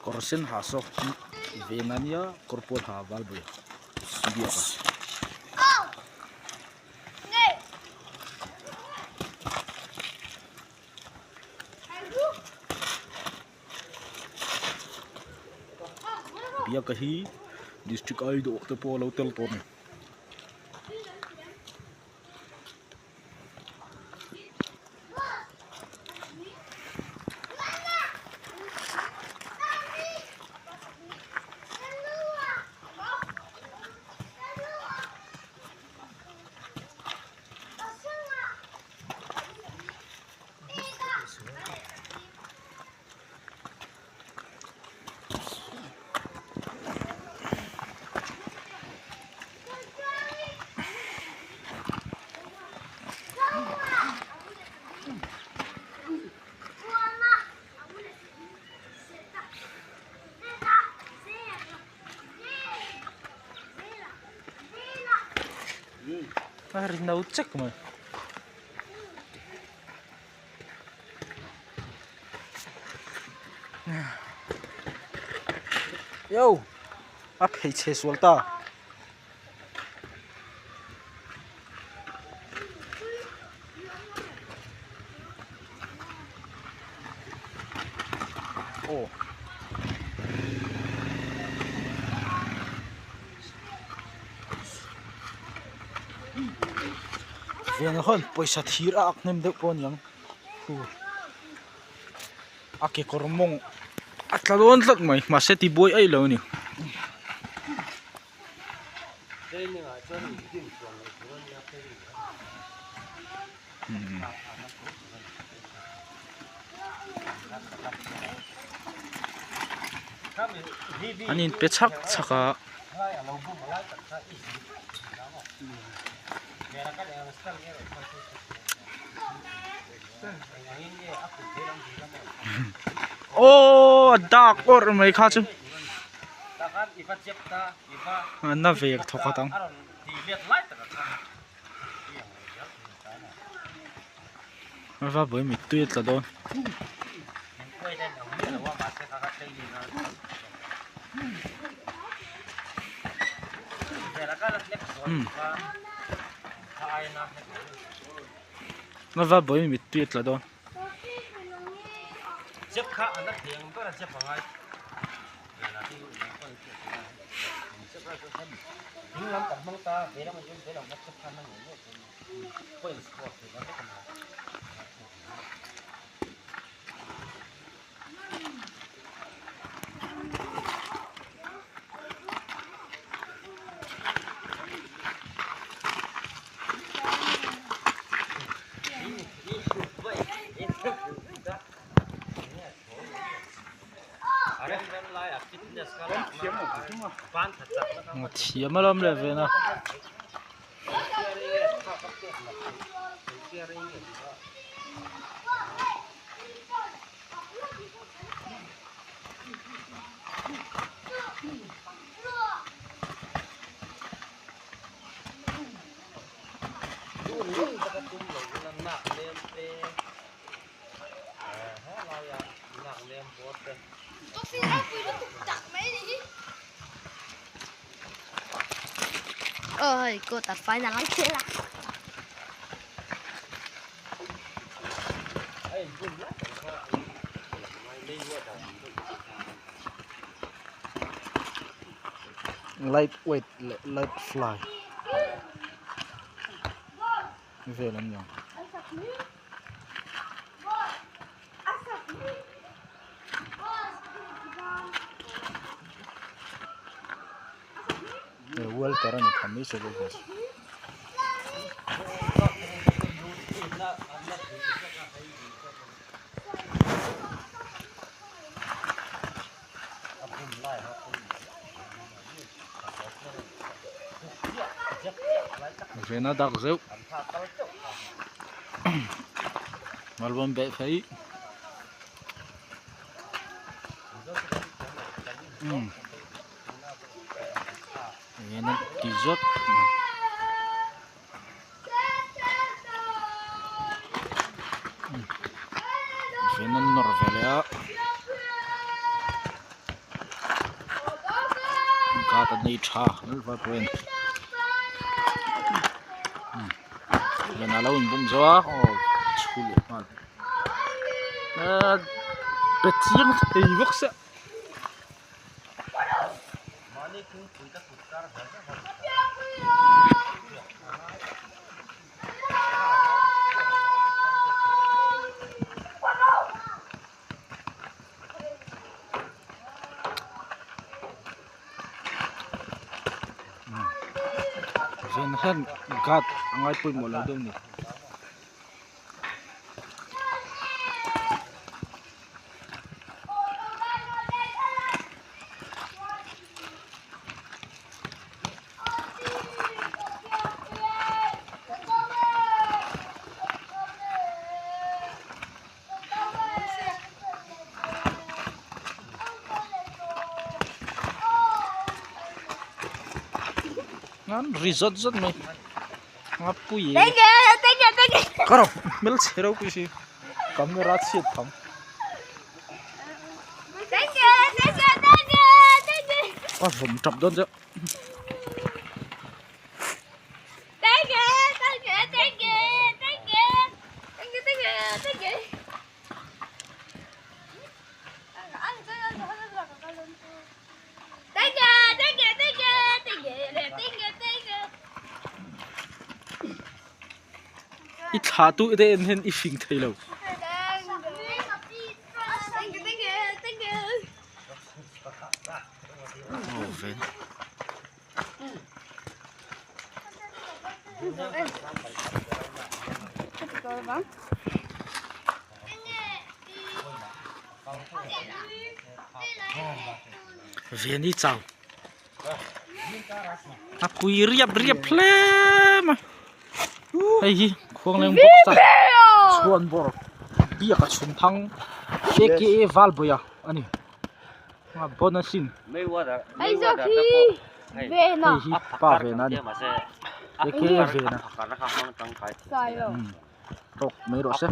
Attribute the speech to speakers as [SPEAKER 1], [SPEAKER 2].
[SPEAKER 1] Kawr sen ha saw ven a nia kawr pawl ha val bawih biak a. Biaka hi district idol te pawh a lo tel tawh a ni. A ri no chek mai. Yo a phei chhe sual ta. Aw. Veng ah khan pawisa thir a ak hnem deuh pawh a niang khu a kekawr mawng a tla dawn tlat mai mahse tibuai aih lo a ni. An inpe chhak chhak a. Aww a dak awrh mai kha chu a na ve thawk a tang. Va vawi mittui a tla dawn. Va vawi mittui a tla dawn. Thiam alawm le ven a.
[SPEAKER 2] Ôi, cô tập phải là lắng thế là.
[SPEAKER 1] Light weight leh light fly vel an ni ang. Welter a ni tham mai se bawk a. Vena dak zeuh malbawm beh phei umm vena ti zawt. Vena nawr ve leh a. Guard a nei tha Lalvalpuia'n Vena lo inbum zo a aw chhu leh nghal ahh pe chiang thei bawk sia. Ven hian guard a ngai pawimawh lo deuh a ni. An ri zawt zawt mai a pui ka rawh hmelchhe ropui si camera chhiat phang. Ka vawm tap dawn chiah. I thla tu te en hian i fing thei lo. Aw ven. Veni chau a pui riap riap hle mai hei hi khuangleng box a chhuan bawr biak a chhun thang aka valbawia a ni. A bon asin.
[SPEAKER 2] Hei zawk hi Vena.
[SPEAKER 1] Hei hi pa Vena a ni. Aka Vena. Tawk mai rawh se.